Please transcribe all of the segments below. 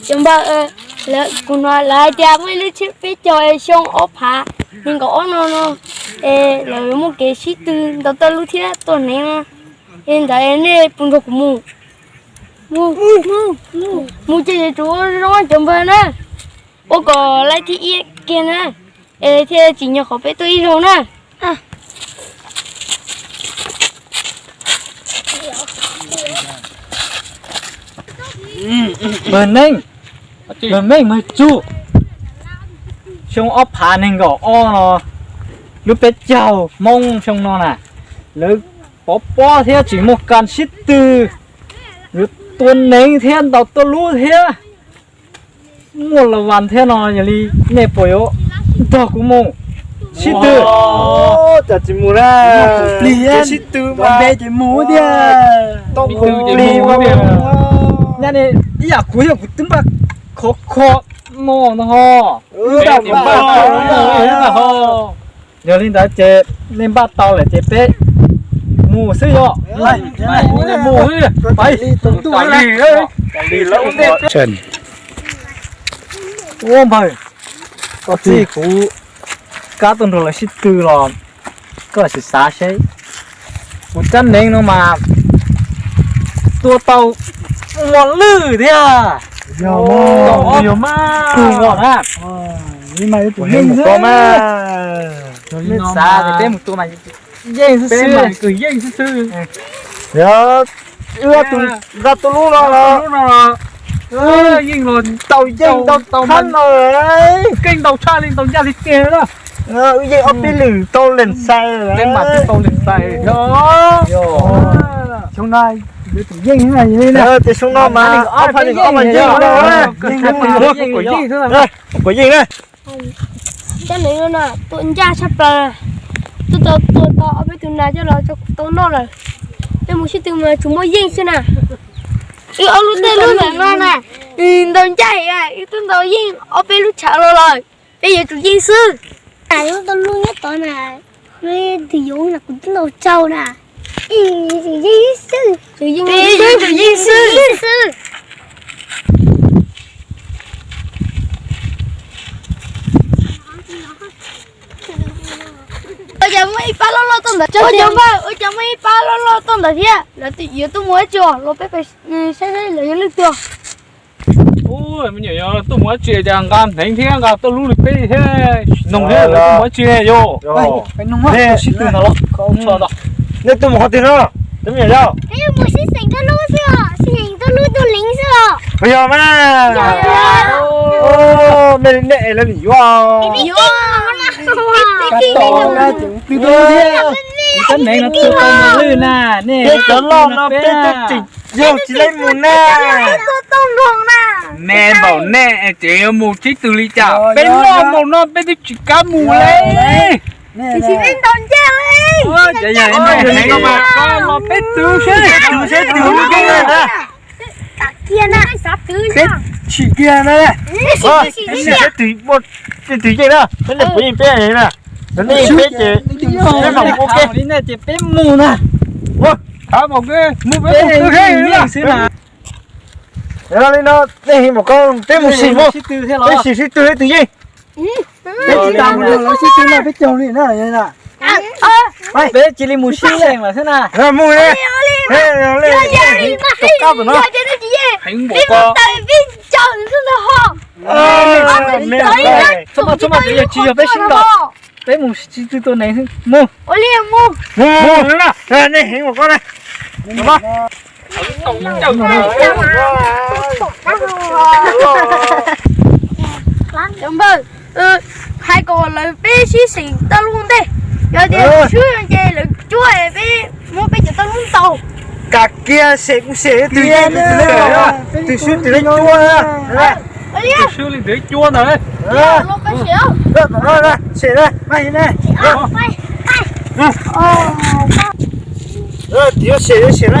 Cov npawg, lawv, kuv hnov lawv hais tias muaj ib lub tsiab peb caug xyoo ob phav nees nkaum ob no no, es lawv muaj kev sib tw ntaus toj lub thiab tua hneev no, es ntawd nej puas nrog kuv mus? Mus, mus, mus ces yuav tsum ua zoo cov npawg na, ua kom laib thib ib kiag na, es thiaj tsim nyog qhov peb tuaj ib zaug na. Npawg Neej, npawg Meej, npawg Tsum, xyoo ob phav nees nkaum ob no, lub peb caug Hmoob xyoo no na, lawv pov pob thiab tsis muaj kas sib tw, yuav tua hneev thiab ntaus toj lub thiab, muaj las vas thiab no, yog li nej puas yuav nrog kuv mus sib tw? Cas tsis mus na, plig sib tw npe ces mus tiag. Nyab ne, ib yam kuv yog kuv twb npaj khov kho no no ho. Yog li ntawd ces nej npaj tau lawm ces peb mus xwb yog. Mus, mus, mus. Ua npawg, koj txij kuv kab tuaj nrog lawv sib tw los koj sim xav seb, kuv rab hneev no mas tua tau mos lwj thiab. Yog mas, kug os na. Xav tias peb mus tua mas yeej xwb xwb, kws yeej xwb xwb. Wb tus nqa tua lub no los yeej los tau yeej ntau thab no, keej ntau tshaj li ntau ncaj li tiag na. Wb yeej ob peb lwm tau lees xais, peb mas twb tau lees xais. Xyoo no yuav tsum yeej na, ces xyoo no mas ob phav nees nkaum ob mas yeej na. Kuv yeej na. Cov neeg no na tua ncaj tshaj plaws, twb tau tua tau ob peb tug nas coj los tso kuv tau noj lawm. Peb mus sib tw mas tsuas muaj yeej xwb na. Wb ob lub tej lub ntawm no na, ntaus ncaj heev, wb twb ntaus yeej ob peb lub tshav los lawm, peb yuav tsum yeej xwb. Lub tau lub nyob tod na, tus yoov na kuv twb ntaus tsaug na. Yeej xwb, yeej xwb. Ua cas muaj ib pab loj loj tuaj ntawd, ua cas muaj ib pab loj loj tuaj ntawd thiab, lawv yuav tuaj mus ua tsi los peb saib saib lawv yog leej twg. Me nyuam yog tuaj mus ua tsi cas nqa hneev thiab nqa tau lub li peb thiab, noog thiab lawv tuaj mus ua tsi yom. Nej tuaj mus qhov twg no? Peb mus sib xeem tau lub xwb os, sib xeem tau lub tug leev xwb os. Puas yog mas? Mej li nej es lawv nim yuav. Cov neeg no tua tau mos lwj na, nej cov loj no peb twb tsis yog tsis leej mus na. Nej npaum nej ces yuav mus sib tw li cas? Peb loj npaum no peb twb tsis kam mus li. Peb tw seb, peb tsim kiag na. Peb tw yeej na, peb puas yeej peb na. Nej yeej peb ces peb mam ua ke. Ces peb mus na. Mus peb mus xwb na. Li no, nej heev npaum ko, peb mus sim mus, peb sim sib tw ib tug yeej. Peb tsis tas mus nrog lawv sib tw no peb caug li na. Peb cia li mus sib leeg lawm xwb na. Mus li, mus li, tus kab tus no. Heev npaum ko. Txhob maj, txhob maj, yog tsis yog peb sib ntaus, peb mus sib tw tua neeg mus. Mus, mus, nej heev npaum ko na. Cov npawg, hais kom lawv peb sib xeem tau lub ntej, yog tias swb ces lawv cuab peb muab peb cov tau lub ntaus. Kam kiag, xem kuv xem twg yeej twg swb twg cuab. Twg swb li twg cuab ntawd. Xem na, mas ne. Tias xem, xem na.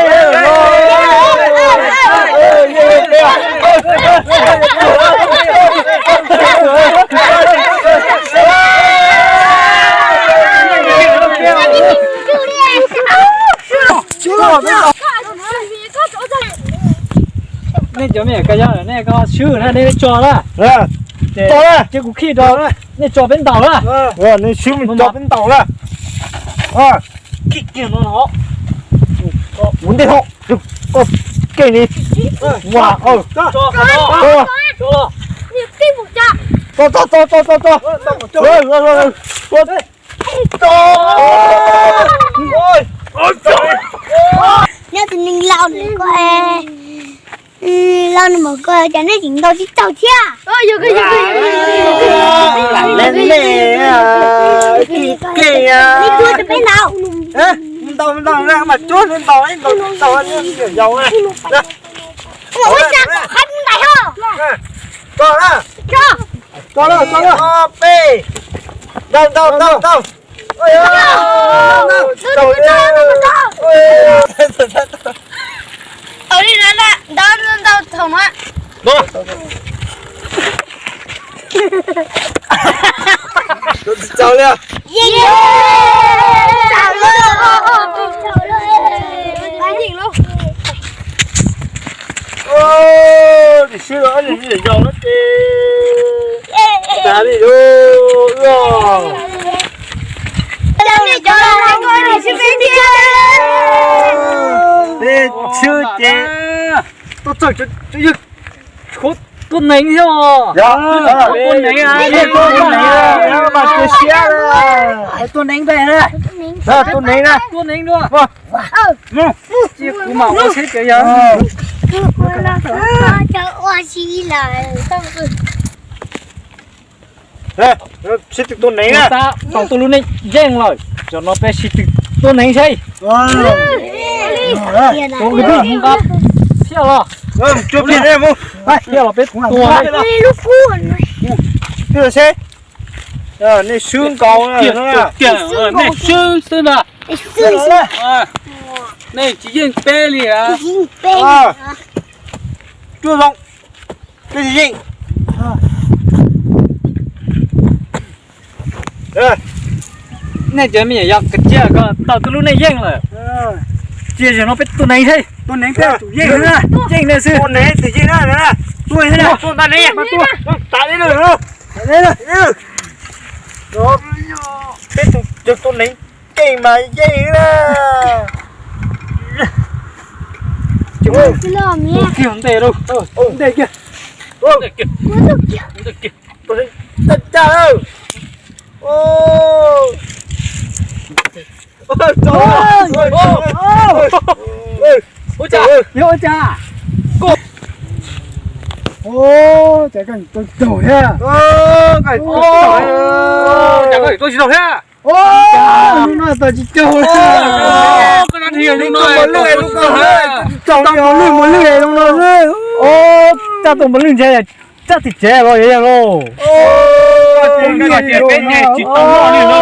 Nej cov me nyuam koj yog nej koj swb na, nej tso na. Ces kuv khij rau nej tso peb ntaus na. Nej swb tso peb ntaus na. Khij kiag no no. Mus ntej hauv. Koj keej li. Ua, tso, tso, tso, tso. Nyob tus neeg laus nws ko, laus nws mus ko cas nej tseem ntaus tsis tau thiab. Lam leb leb, keej keej. Nej cuab rau peb ntaus. Ntaus ntaus mas cuab ntaus ntaus ntaus. Ua ua xa kom qhaib ntais ho. Tso na. Tso na, tso na. Peb. Ntaus ntaus ntaus ntaus. Tau li na, ntaus ntaus thaum no. Tsis tau li. Nim swb los nim yau no ces tas li os. Peb swb ces tuaj txog yawg tshuav tua neev thiab os. Tua neev, tua neev, tua neev ntag. Tua neev dua. Cia kuv mam ua seb cov yog. Sib tw tua neev na. Tau tuaj lub neej yeej lawm, zaum no peb sib tw tua neev seb. Tua kwv tij, thiaj los. Thiaj los peb tua. Nej swb nkaus, nej swb xwb ntag. Nej tsis yeej peb li. Cuaj zoo. Peb tsis yeej. Nej cov me nyuam yaus, koj cia koj tau tuaj lub neej yeej lawm. Cia zaum no peb tua neev seb. Tua neev peb tus yeej na. Yeej nej xwb. Tua neev tus yeej na. Tua tua ntag ne. Mas tua. Tua tas li lawm. Peb tus tua neev yeej mas yeej na. Kiag ntej lauj. Ntej kiag. Tua neev tag tag lawm. Ua cas? Yog ua cas? Cas koj tsis tau thiab? Cas koj tsis tau thiab? Hnub no tau tsis tau. Tau mos lwj mos lwj zoo no xwb. Tau mos lwj ntshe txaj tim tsev los yog lauj. Peb tsis tau noj li no.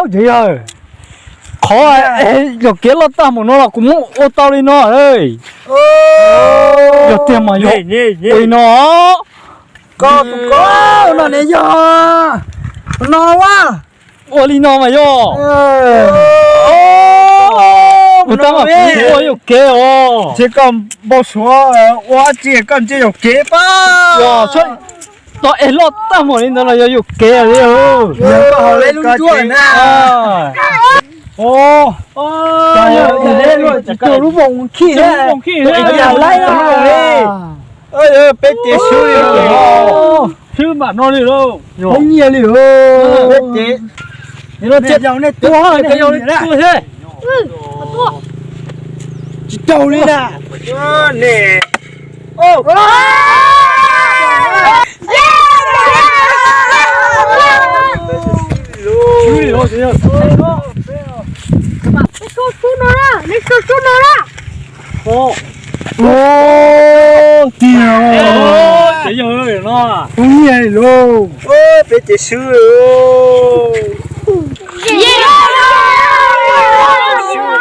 Yog, qhov yog kev loj tag mus no los kuv muab ua tau li no. Yog tiag mas yog ua li no. Koj tus koj no ne yog no a. Ua li no mas yog. Kuv tab mas kuv ua yuam kev os. Ces koj npau suav ua tsi koj ntsia yuam kev pab. to es loj tag npaum li ntawd los yog yuam kev li. Yog koj haus lub ncuab na. Tsis tau lub voos khij, yam laib li. Peb ces swb li, swb mam no li lauj. Poob nyiaj li. Peb ces, nej tua, nej tua thiab. Tsis tau li na. Tiag, poob nyiaj li lauj. Peb ces swb.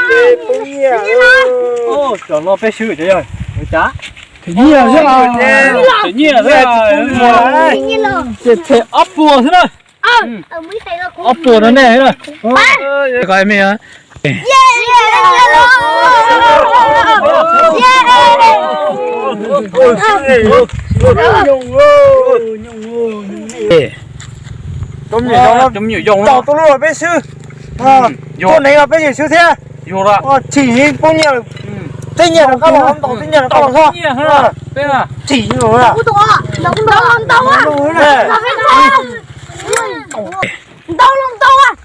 Peb poob nyiaj. Cov no peb swb cov yawg. Nyiaj xwb, nyiaj xwb. Ces them ob puas xwb na. Ob puas rau nej na. Koj me. Cov me nyuam zoo, cov me nyuam zoo, tau tuaj lub los peb swb. Tuaj neev los peb yeej swb thiab. Chim poob nyiaj. Tej nyiaj rov qab los, ntau tej nyiaj rov qab los xwb. Chim. Ntau los ntau, ntau los ntau.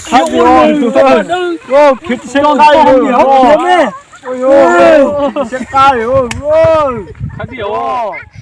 Khiav ua nws, khiav ua nws.